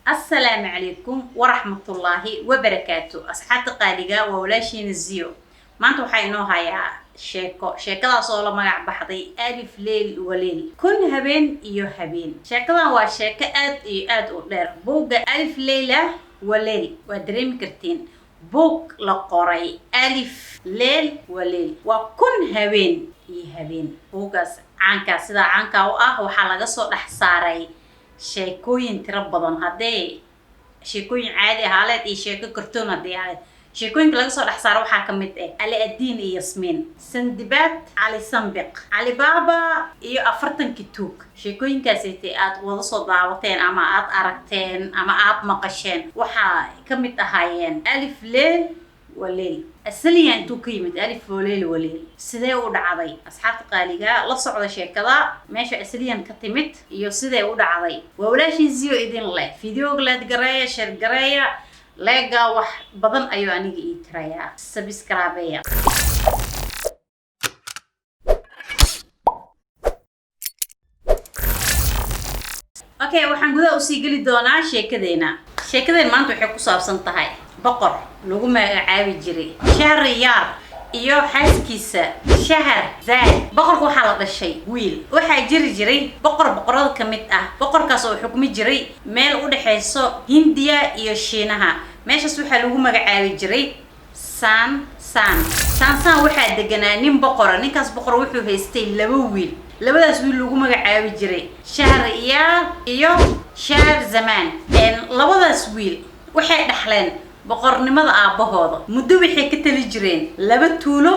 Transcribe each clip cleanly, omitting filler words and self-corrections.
Asalaamu calaykum waraxmatullaahi wabarakaatu. Asxaabta qaaliga, waa walaashiina Ziyo. Maanta waxaa inoo hayaa sheeko, sheekadaas oo la magac baxday Alif Leyl Waleyl, kun habeen iyo habeen. Sheekadan waa sheeko aad iyo aad u dheer. Buugga Alif Leyla Waleyl waa dareemi kartiin, buug la qoray Alif Leyl Waleyl waa kun habeen iyo habeen. Buuggaas caankaa, sidaa caankaa u ah, waxaa laga soo dhex saaray sheekooyin tiro badan, haddee sheekooyin caadi ahaaleed iyo sheeko kartoon haddii ahaaleed. Sheekooyinka laga soo dhex saaro waxaa ka mid ah Ali Adiin iyo Yasmiin, Sandibaad Cali Sambiq, Calibaaba iyo 40-kii tuug. Sheekooyinkaasayte aad wada soo daawateen ama aad aragteen ama aad maqasheen waxaa ka mid ahaayeen Alif Leyl Waleyl. Asaliya intuu ka yimid Alif Waleyl Waleyl, sidee u dhacday? Asxaabta qaaliga, la socda sheekada meesha asaliyan ka timid iyo sidee u dhacday. Waa walaashii Ziyo idin leh. Videoga like gareeya, share gareeya, like-ga wax badan ayuu aniga ii tirayaa, subscribeeya. Okay, waxaan gudaha usii geli doonaa sheekadeena. Sheekadeen maanta waxay ku saabsan tahay boqor lagu magacaabi jiray Shahriyaar iyo xaaskiisa Shahar Zaad. Boqorka waxaa la dhashay wiil. Waxaa jiri jiray boqor boqorada ka mid ah, boqorkaas oo xukmi jiray meel u dhexayso Hindiya iyo Shiinaha. Meeshaas waxaa lagu magacaabi jiray San San. San San waxaa deganaa nin boqora. Ninkaas boqor wuxuu haystay laba wiil. Labadaas wiil lagu magacaabi jiray Shahriyaar iyo Shahar Zamaan. Labadaas wiil waxay dhaxleen boqornimada aabbahooda. Muddo waxay ka tali jireen laba tuulo,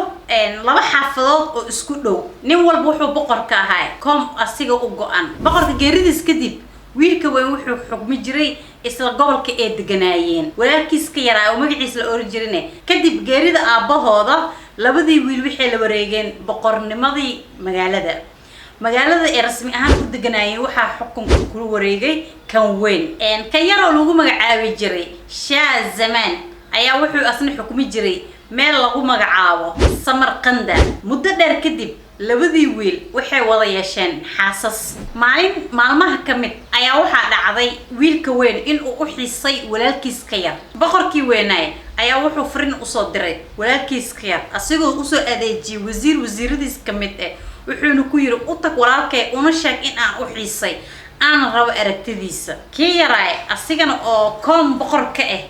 laba xaafadood oo isku dhow. Nin walba wuxuu boqorka ahaa koom asiga u go-an. Boqorka geeridiis kadib, wiilka weyn wuxuu xukmi jiray isla gobolka ee deganaayeen walaalkiis ka yaraa oo magaciis la oran jirine. Kadib geerida aabbahooda, labadii wiil waxay la wareegeen boqornimadii magaalada. Magaalada ay rasmi ahaan ku deganaayeen waxaa xukunka kula wareegay kan weyn. Kan yaroo lagu magacaabi jiray Shaah Zamaan ayaa wuxuu asna xukmi jiray meel lagu magacaabo Samarqanda. Muddo dheer kadib, labadii wiil waxay wada yeesheen xaasas. Maalin maalmaha ka mid ayaa waxaa dhacday wiilka weyn inuu u xiisay walaalkiis ka yar. Boqorkii weynaay ayaa wuxuu fariin usoo diray walaalkiis ka yar, asigoo usoo adeejiyay wasiir wasiiradiis ka mid ah, wuxuuna ku yiri: "U tag walaalkay, una sheeg in aan u xiisay, aan rabo aragtidiisa." Kii yaraay asigana oo koom boqor ka ah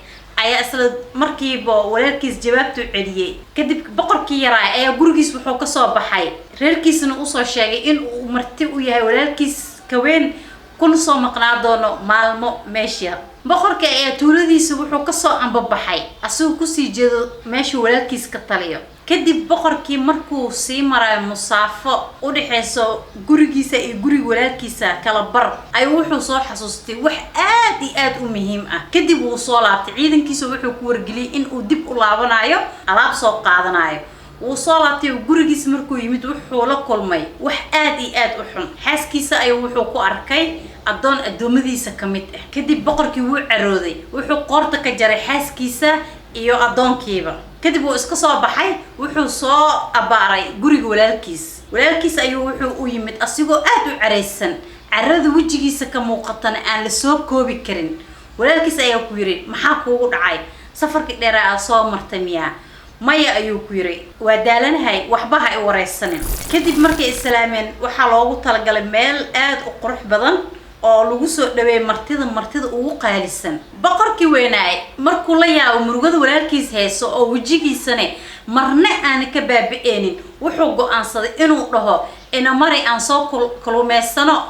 ayaa isla markiiba walaalkiis jawaabtu celiyey. Kadib boqorkii yaraay ayaa gurigiis wuxuu kasoo baxay, reerkiisana usoo sheegay in uu marti u yahay walaalkiis kaween, kuna soo maqnaa doono maalmo meesha. Boqorka ayaa tuuladiisa wuxuu kasoo ambabaxay asigoo kusii jeedo meeshuu walaalkiis ka taliyo. Kadib boqorkii markuu sii marayo musaafo u dhexeyso gurigiisa iyo guriga walaalkiisa kala bar, ayuu wuxuu soo xasuustay wax aad iyo aad u muhiim ah. Kadib wuu soo laabtay. Ciidankiisa wuxuu ku wargeliyey in uu dib u laabanayo, alaab soo qaadanayo. Wuu soo laabtay. Gurigiisa markuu yimid, wuxuu la kulmay wax aad iyo aad u xun. Xaaskiisa ayuu wuxuu ku arkay addoon addoommadiisa ka mid ah. Kadib boqorkii wuu carooday, wuxuu qoorta ka jaray xaaskiisa iyo addoonkiiba. Kadib wuu iska soo baxay, wuxuu soo abbaaray guriga walaalkiis. Walaalkiis ayuu wuxuu u yimid asigoo aad u caraysan, carada wejigiisa ka muuqatana aan la soo koobi karin. Walaalkiis ayaa ku yidhi: "Maxaa kuugu dhacay? Safarkii dheeraa aad soo martay miyaa?" "Maya," ayuu ku yidhi, "waa daalanahay, waxba ha i wareysanin." Kadib markay islaameen, waxaa loogu talagalay meel aad u qurux badan oo lagu soo dhaweeyay martida, martida ugu qaalisan. Boqorkii weynaay markuu la yaabo murugada walaalkiis hayso oo wejigiisane marna aana ka baabi-eenin, wuxuu go-aansaday inuu dhaho: "Inamari, aan soo kaluumeysano,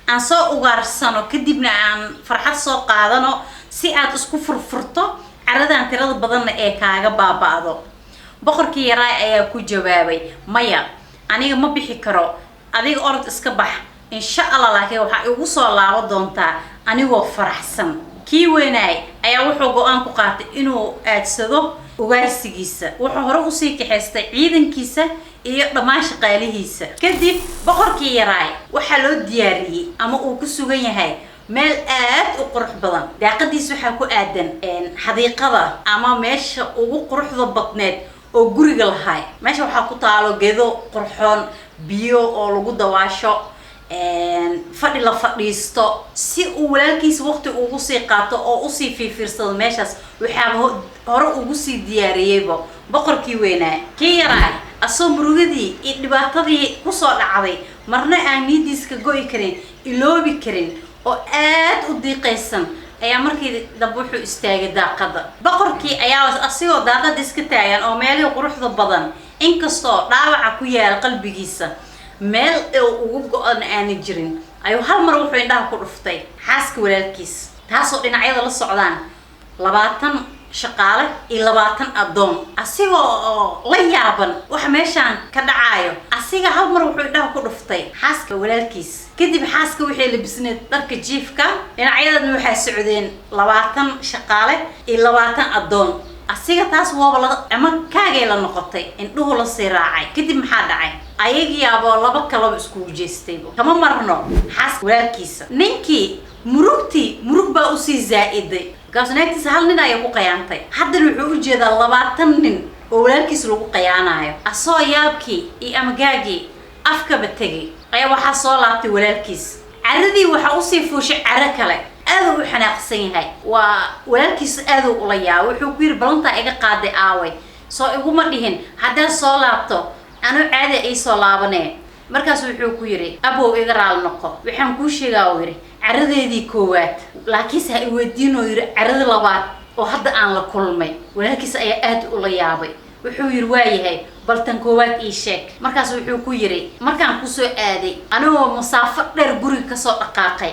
aan soo ugaarsano, kadibna aan farxad soo qaadano, si aad isku furfurto, caradan tirada badanna ee kaaga baaba-do." Boqorkii yaraay ayaa ku jawaabay: "Maya, aniga ma bixi karo, adiga orod iska bax, insha Allah, laakiin waxaa igu soo laabo doontaa anigoo faraxsan." Kii weynaay ayaa wuxuu go-aan ku qaatay inuu aadsado ugaarsigiisa. Wuxuu hore usii kaxaystay ciidankiisa iyo dhammaan shaqaalihiisa. Kadib boqorkii yaraay waxaa loo diyaariyey ama uu ku sugan yahay meel aad u qurux badan. Daaqadiis waxaa ku aadan xadiiqada ama meesha ugu quruxda badneed oo guriga lahay. Meesha waxaa ku taalo geedo qurxoon, biyo oo lagu dawaasho. Fadhi la fadhiisto si uu walaalkiisa waqti ugu sii qaato oo usii fiirfiirsado meeshaas, waxaaba hore ugu sii diyaariyeyba boqorkii weynaa. Kii yaraa asoo murugadii iyo dhibaatadii kusoo dhacday marna aan niyadiis ka go'i karin, iloobi karin oo aad u diiqaysan, ayaa markii dambe wuxuu istaagay daaqada. Boqorkii ayaa asigoo daaqada iska taagan oo meelihii quruxda badan, inkastoo dhaawaca ku yaala qalbigiisa meel ugu go-an aana jirin, ayuu hal mar wuxuu indhaha ku dhuftay xaaska walaalkiis, taasoo dhinacyada la socdaan 20 shaqaale iyo 20 addoon. Asigoo oo la yaaban waxa meeshaan ka dhacaayo, asiga hal mar wuxuu indhaha ku dhuftay xaaska walaalkiis. Kadib xaaska waxay labisneed dharka jiifka, dhinacyadana waxaa socdeen 20 shaqaale iyo 20 addoon. Asiga taas waaba la ama kaagay la noqotay, indhuhu la sii raacay. Kadib maxaa dhacay? Ayagiyaaboo laba kalaba iskugu jeestayba, kama marno xaaska walaalkiisa. Ninkii murugtii murug baa usii zaa-iday, markaasu naagtiisa hal nin ayay ku qayaantay, haddana wuxuu u jeedaa 20 nin oo walaalkiisa lagu qayaanayo. Asoo yaabkii iyo amagaagii afkaba tegay ayaa waxaa soo laabtay walaalkiis. Caradii waxaa usii fuushay caro kale, aaduu u xanaaqsan yahay. Waa walaalkiisa, aaduu ula yaaba. Wuxuu ku yidhi: "Balantaa iga qaaday aaway? Soo iguma dhihin haddaad soo laabto anuu caadi ii soo laabanee?" Markaas wuxuu ku yidhi: "Abow, iga raali noqo, waxaan kuu sheegaa," uu yidhi, "caradeedii koowaad, laakiinse ha iweydiin," oo yidhi, "carada labaad oo hadda aan la kulmay." Walaalkiis ayaa aad ula yaabay. Wuxuu yidhi: "Waayahay, bal tan koowaad ii sheeg." Markaas wuxuu ku yidhi: "Markaan kusoo aaday anigoo masaafo dheer guriga kasoo dhaqaaqay,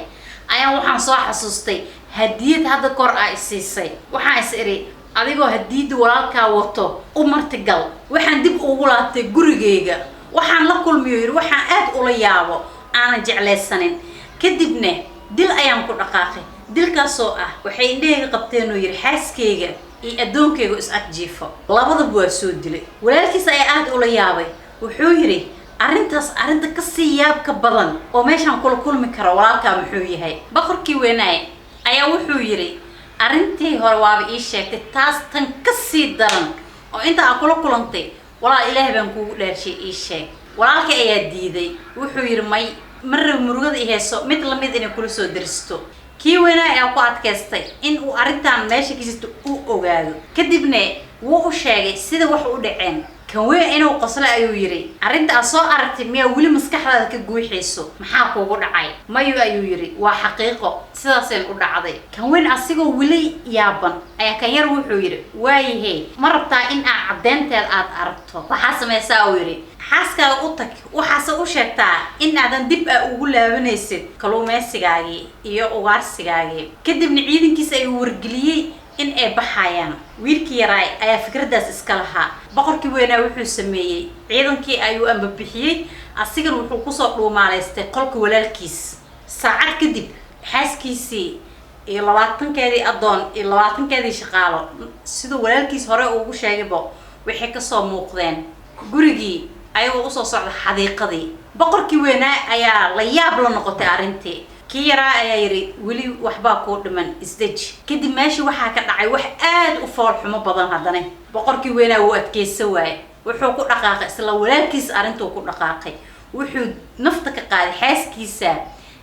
ayaan waxaan soo xasuustay hadiyad hadda kor aa isiisay. Waxaan is idhi adigoo hadiyadda walaalkaa wato u martigal. Waxaan dib ugu laabtay gurigayga, waxaan la kulmiyo," yidhi, "waxaan aad ula yaabo aanan jeclaysanin. Kadibna dil ayaan ku dhaqaaqay, dilkaasoo ah waxay indhahayga qabteen," oo yidhi, "xaaskayga iyo addoonkayga is ag jiifo, labadaba waa soo dilay." Walaalkiis ayaa aad ula yaabay. Wuxuu yidhi: "Arrintaas arrinta kasii yaabka badan oo meeshaan kula kulmi karo walaalkaa muxuu yahay?" Boqorkii weynaay ayaa wuxuu yidhi: "Arrintii hore waaba ii sheegtay, taas tan kasii daran oo inta aa kula kulantay, walaal, Ilaah baan kuugu dhaarshay, ii sheeg." Walaalkii ayaa diiday. Wuxuu yidhi: "May, marraba murugada i hayso mid lamid inay kula soo daristo." Kii weynaa ayaa ku adkaystay in uu arrintan meesha ka jirto uu ogaado. Kadibna wuu u sheegay sida wax u dhaceen. Kan weyn inuu qoslo ayuu yidhi: "Arrinta aad soo aragtay miyaa weli maskaxdaada ka guuxayso? Maxaa kuugu dhacay?" "Mayu," ayuu yidhi, "waa xaqiiqo, sidaaseen u dhacday." Kan weyn asigoo weli yaaban ayaa kan yar wuxuu yidhi: "Waayahe, ma rabtaa in aad caddeynteed aad aragto? Waxaa samaysaa," uu yidhi, "xaaskaaga u tag, waxaase u sheegtaa in aadan dib a ugu laabanaysid kalluumeysigaagii iyo ugaarsigaagii." Kadibna ciidankiisa ayuu wargeliyey in ay baxayaan. Wiilkii yaraay ayaa fikraddaas iska lahaa. Boqorkii weynaa wuxuu sameeyey, ciidankii ayuu ambabixiyey, asigana wuxuu kusoo dhuumaalaystay qolka walaalkiis. Saacad kadib xaaskiisii iyo 20-keedii addoon iyo 20-keedii shaqaalo, siduu walaalkiis hore ugu sheegayba, waxay kasoo muuqdeen gurigii ayagoo usoo socda xadiiqadii. Boqorkii weynaa ayaa la yaab la noqotay arrintii. Kii yaraa ayaa yidhi: "Weli waxbaa kuu dhiman, isdeji." Kadib meeshii waxaa ka dhacay wax aad u fool xumo badan. Haddana boqorkii weynaa wuu adkeysan waaye. Wuxuu ku dhaqaaqay isla walaalkiis arrintuu ku dhaqaaqay. Wuxuu nafta ka qaaday xaaskiisa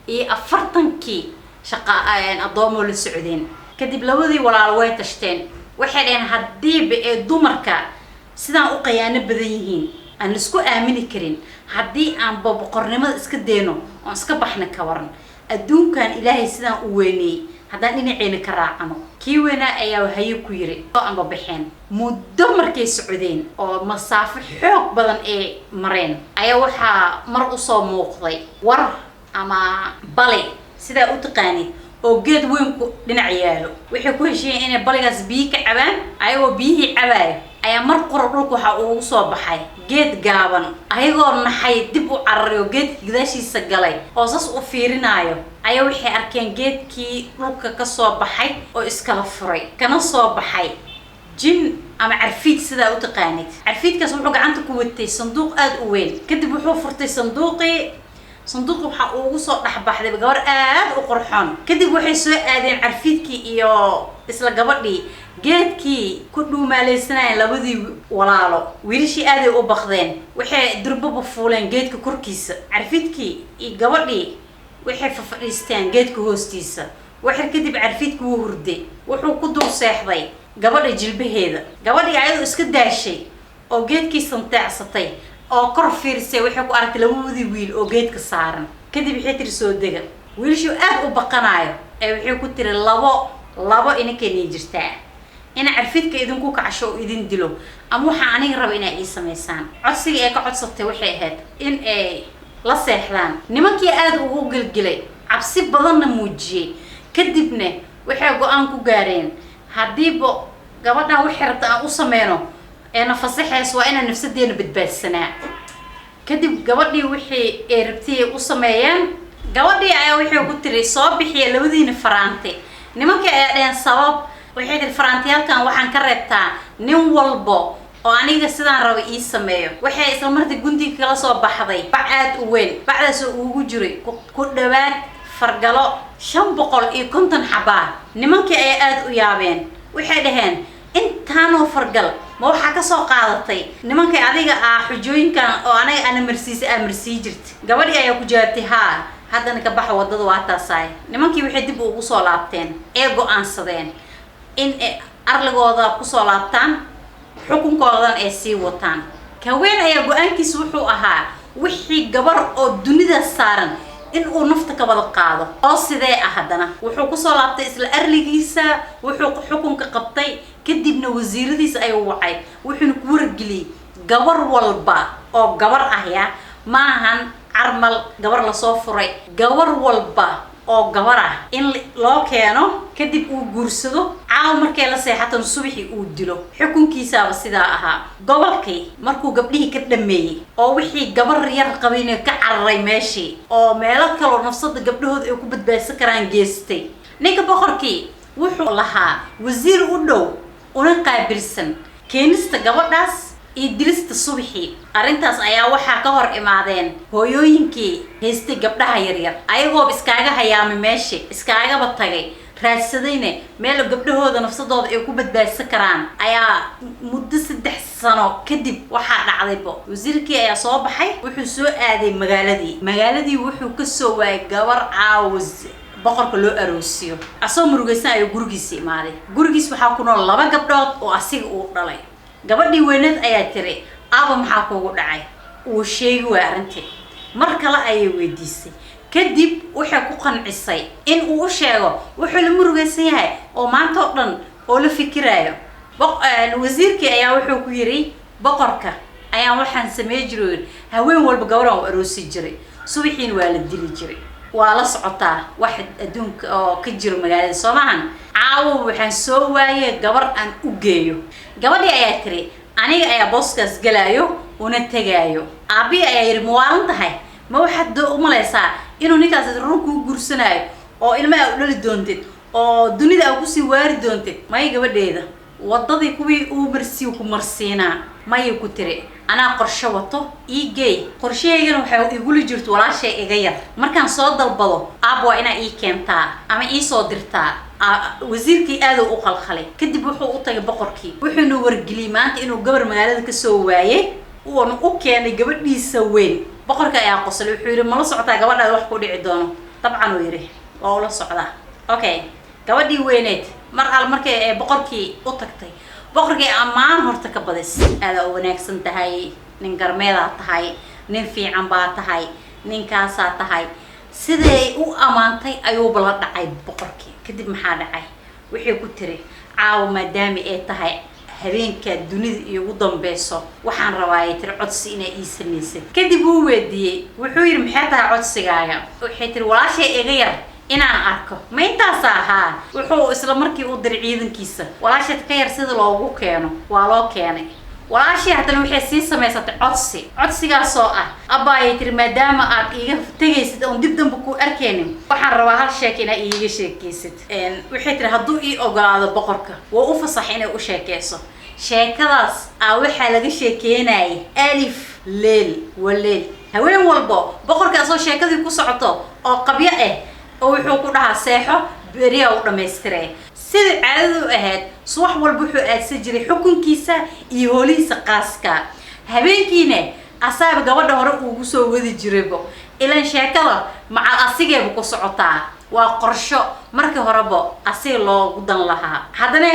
iyo 40-kii shaqa addoomoo la socdeen. Kadib labadii walaalo way tashteen. Waxay dhaheen: "Haddiiba ee dumarka sidaan u qayaano badan yihiin aan isku aamini karin, haddii aanba boqornimada iska dayno oon iska baxna, ka waran adduunkan Ilaahay sidaan u weyneeyey haddaan dhinaceena ka raacano?" Kii weynaa ayaa haye ku yiri, oo anba baxeen. Muddo markay socdeen oo masaafo xoog badan ee mareen, ayaa waxaa mar usoo muuqday war ama bali, sidaa u taqaanid, oo geed weyn ku dhinac yaalo. Waxay ku heshiiyeen inay baligaas biyi ka cabaan. Ayagoo biyihii cabaayo ayaa mar qura dhulka waxaa ugu soo baxay geed gaaban. Ayagoo naxay, dib u cararay oo geedkii gadaashiisa galay oo sas u fiirinaayo, ayaa waxay arkeen geedkii dhulka kasoo baxay oo iskala furay, kana soo baxay jin ama carfiid, sidaa u taqaanid. Carfiidkaas wuxuu gacanta ku watay sanduuq aada u weyn. Kadib wuxuu furtay sanduuqii. Sanduuqi waxaa ugu soo dhexbaxday gabar aad u qurxoon. Kadib waxay soo aadeen carfiidkii iyo isla gabadhii geedkii ku dhuumaaleysanayeen labadii walaalo. Wiilashii aaday u baqdeen, waxay durbaba fuuleen geedka korkiisa. Carfiidkii iyo gabadhii waxay fafadhiisteen geedka hoostiisa. Waxay kadib carfiidkii wuu hurday, wuxuu ku dul seexday gabadha jilbaheeda. Gabadhii ayadoo iska daashay oo geedkii santeecsatay oo kor fiirisay, waxay ku aragtay labadoodii wiil oo geedka saaran. Kadib waxay tiri, "Soo dega." Wiilashii aad u baqanaayo ee waxay ku tiri, "Labo labo inankeenii jirtaa: ina carfidka idinku kacsho oo idin dilo, ama waxaa aniga raba inaa ii samaysaan." Codsigii ay ka codsatay waxay ahayd in ay la seexdaan. Nimankii aada ugu gelgelay, cabsi badanna muujiyey. Kadibna waxay go-aan ku gaareen, haddiiba gabadhan waxay rabta aan u sameyno ee na fasaxayso, waa inaan nafsadeena badbaadsanaa. Kadib gabadhii wixii ay rabtay u sameeyeen. Gabadhii ayaa waxay ku tiri, "Soo bixiya labadiina faraante." Nimankii ayaa dhaheen, "Sabab?" Waxay tiri, "Faraantiyaalkan waxaan ka reebtaa nin walbo oo aniga sidaan raba ii sameeyo." Waxay isla martii guntiga kala soo baxday bac aad u weyn, bacdaas oo ugu jiray ku dhawaad fargalo 550 xabaa. Nimankii ayaa aada u yaabeen. Waxay dhaheen, "Intaanoo fargal ma waxaa kasoo qaadatay nimankay adiga ah xujooyinkan oo anaga ana marsiisay aa marsii jirta?" Gabadhii ayaa ku jawaabtay, "Haa, haddana ka baxa waddada, waa taasaay." Nimankii waxay dib ugu soo laabteen ee go-aansadeen in ay arligooda kusoo laabtaan, xukunkoodan ay sii wataan. Haween ayaa go-aankiisa wuxuu ahaa wixii gabar oo dunida saaran in uu nafta ka wada qaado. Oo sidee ah? Haddana wuxuu kusoo laabtay isla arligiisa, wuxuu xukunka qabtay. Kadibna wasiiradiisa ayuu wacay, wuxuuna ku wargeliyey gabar walba oo gabar ah, ya maahan carmal, gabar lasoo furay, gabar walba oo gabar ah in loo keeno, kadib uu guursado, caawa markay la seexatan subaxii uu dilo. Xukunkiisaaba sidaa ahaa. Gobolkii markuu gabdhihii ka dhameeyey oo wixii gabar yar qabayna ka cararay meeshii oo meelo kaloo nafsada gabdhahooda ay ku badbaadsan karaan geestay, ninka boqorkii wuxuu lahaa wasiir u dhow una qaabilsan keenista gabadhaas iyo dilista subaxii. Arrintaas ayaa waxaa ka hor imaadeen hooyooyinkii haystay gabdhaha yaryar, ayagooba iskaaga hayaamay meesha, iskaagaba tagay, raadsadayna meel gabdhahooda nafsadooda ay ku badbaadsan karaan. Ayaa muddo 3 sano kadib waxaa dhacdaybo wasiirkii ayaa soo baxay, wuxuu soo aaday magaaladii. Magaaladii wuxuu kasoo waayay gabar caawa boqorka loo aroosiyo. Asoo murugaysan ayuu gurigiisa imaaday. Gurigiis waxaa ku nool laba gabdhood oo asiga uu dhalay. Gabadhii weyneed ayaa tiri, "Aaba, maxaa kugu dhacay?" Uu sheegi waay arrintii. Mar kale ayay weydiisay. Kadib waxay ku qancisay in uu u sheego wuxuu la murugaysan yahay oo maanta oo dhan oo la fikiraayo. Wasiirkii ayaa wuxuu ku yidhi, "Boqorka ayaan waxaan samey jiray, haween walba gabadhaan u aroosi jiray, subaxiina waa la dili jiray. Waa la socotaa wax adduunka oo ka jiro magaalada, soo maahan? Caawa waxaan soo waayay gabar aan u geeyo." Gabadhii ayaa tiri, "Aniga ayaa booskaas galaayo una tegaayo." Aabbihii ayaa yidhi, "Ma waalan tahay? Ma waxaad u malaysaa inuu ninkaas run kuu guursanaayo oo ilma aa u dhali doontid oo dunida aa kusii waari doontid? May, gabadheeda, waddadii kuwii uu marsiiyo ku marsiinaa." "Mayay," ku tiri, "anaa qorshe wato, ii geey. Qorshahaygana waxay igula jirto walaashay iga yar. Markaan soo dalbado, aab, waa inaa ii keentaa ama ii soo dirtaa." Wasiirkii aaduu u qalqalay. Kadib wuxuu u tagay boqorkii, wuxuuna wargeliyey maanta inuu gabar magaalada kasoo waayay, uuna u keenay gabadhiisa weyn. Boqorka ayaa qoslay. Wuxuu yidhi, "Mala socotaa gabadhaada wax ku dhici doono?" "Dabcan," uu yidhi, "waa ula socdaa." Okay, gabadhii weyneed mar al markay ee boqorkii u tagtay, boqorkii ammaan horta ka badis: "Aadaa u wanaagsan tahay, nin garmeedaa tahay, nin fiican baa tahay, ninkaasaa tahay." Siday u ammaantay ayuuba la dhacay boqorkii. Kadib maxaa dhacay? Waxay ku tiri, "Caawa maadaama ay tahay habeenkaa dunida iigu dambeyso, waxaan rabaa," ay tiri, "codsi inaa ii samaysid." Kadib wuu weydiiyey, wuxuu yidhi, "Maxay tahay codsigaaga?" Waxay tiri, "Walaashay iga yar inaan arko." "Ma intaas ahaa?" Wuxuu isla markii u diray ciidankiisa walaasheed ka yar sida loogu keeno. Waa loo keenay walaashii. Haddana waxay sii samaysatay codsi, codsigaasoo ah, "Abbaayay," tiri, "maadaama aad iiga tegaysid oon dib damba ku arkaynin, waxaan rabaa hal sheek inaa iiga sheekaysid." Waxay tiri, "Hadduu ii ogolaado boqorka." Waa u fasax inay u sheekeyso. Sheekadaas aa waxaa laga sheekeynayay alif leel wa leel. Haween walbo boqorka asoo sheekadii ku socoto oo qabyo ah oo wuxuu ku dhahaa, "Seexo, beriyaa u dhammaystire." Sidai caadadu ahayd, subax walba wuxuu aadsan jiray xukunkiisa iyo hoolihiisa qaaska. Habeenkiina asaaba gabadha hore uugu soo wadi jiraybo, ilaan sheekada macal asigeeba ku socotaa. Waa qorsho markii horeba asiga loogu dan lahaa. Haddana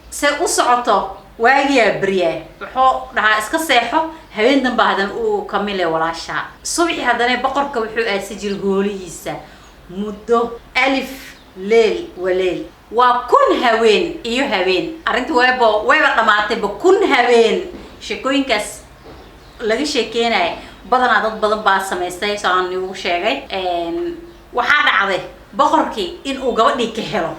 se u socoto, waagiyaa beryaa, wuxuu dhahaa, "Iska seexo, habeen danba haddana uu kamile walaasha." Subaxii haddana boqorka wuxuu aadsan jiray hoolihiisa muddo alif leel waleel, waa 1000 haween iyo haween. Arrinta wayba dhamaatayba. 1000 haween sheekooyinkaas laga sheekeynaya badanaa dad badan baa samaystay. Soo aan igu sheegay, waxaa dhacday boqorkii inuu gabadhii ka helo.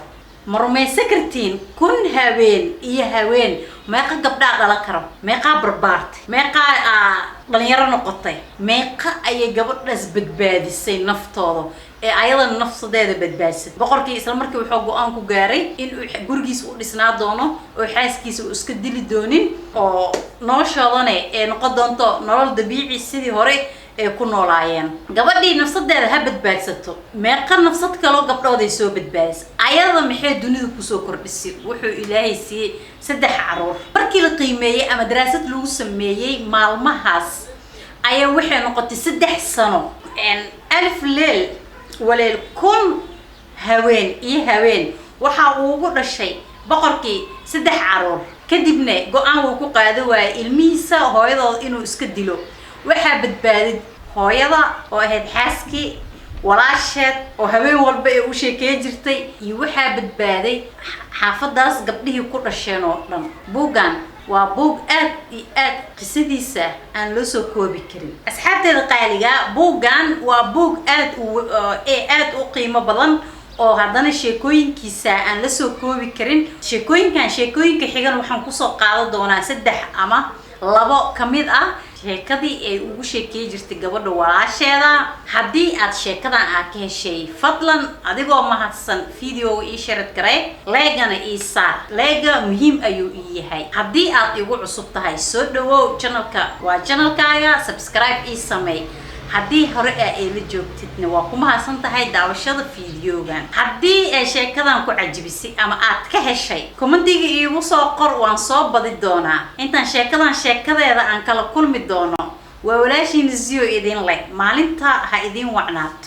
Ma rumaysan kartiin? 1000 haween iyo haween, meeqa gabdhaa dhalan karo? Meeqaa barbaartay? Meeqaa dhalinyaro noqotay? Meeqa ayay gabadhaas badbaadisay naftooda ee ayadana nafsadeeda badbaadisay? Boqorkii isla markii wuxuu go-aan ku gaaray in uu gurigiisa u dhisnaa doono oo xaaskiisa uu iska dili doonin, oo noloshoodana ee noqon doonto nolol dabiici sidii hore ay ku noolaayeen. Gabadhii nafsadeeda ha badbaadsato, meeqa nafsad kaloo gabdhooday soo badbaadisay? Ayada maxay dunida kusoo kordhisay? Wuxuu Ilaahay siiyey saddex caruur. Markii la qiimeeyey ama daraasad lagu sameeyey maalmahaas ayaa waxay noqotay 3 sano. Alif leel waleel, 1000 haween iyo haween, waxa uu ugu dhashay boqorkii saddex caruur. Kadibna go-aan wuu ku qaada waayay ilmihiisa hooyadooda inuu iska dilo. Waxaa badbaadid hooyada oo ahayd xaaskii, walaasheed oo habeen walba ee u sheekey jirtay, iyo waxaa badbaaday xaafadaas gabdhihii ku dhasheen oo dhan. Buuggan waa buug aad iyo aad qisadiisa aan loo soo koobi karin. Asxaabteeda qaaliga, buuggan waa buug aad u ee aad u qiimo badan oo haddana sheekooyinkiisa aan la soo koobi karin. Sheekooyinkan, sheekooyinka xigan, waxaan kusoo qaadan doonaa saddex ama labo ka mid ah sheekadii ay ugu sheekey jirtay gabadha walaasheeda. Haddii aad sheekadan aad ka heshay, fadlan adigoo mahadsan videoga ii share garee, like-gana ii saar. Like-ga muhiim ayuu ii yahay. Haddii aad igu cusub tahay, soo dhawow, channelka waa channelkaaga, subscribe ii sameey. Haddii hore aa eela joogtidna, waa ku mahadsan tahay daawashada videogan. Haddii ay sheekadan ku cajibisay ama aad ka heshay, commentiga iigu soo qor, waan soo badi doonaa. Intaan sheekadan sheekadeeda aan kala kulmi doono, waa walaashiina Ziyo idin leh, maalinta ha idiin wacnaato.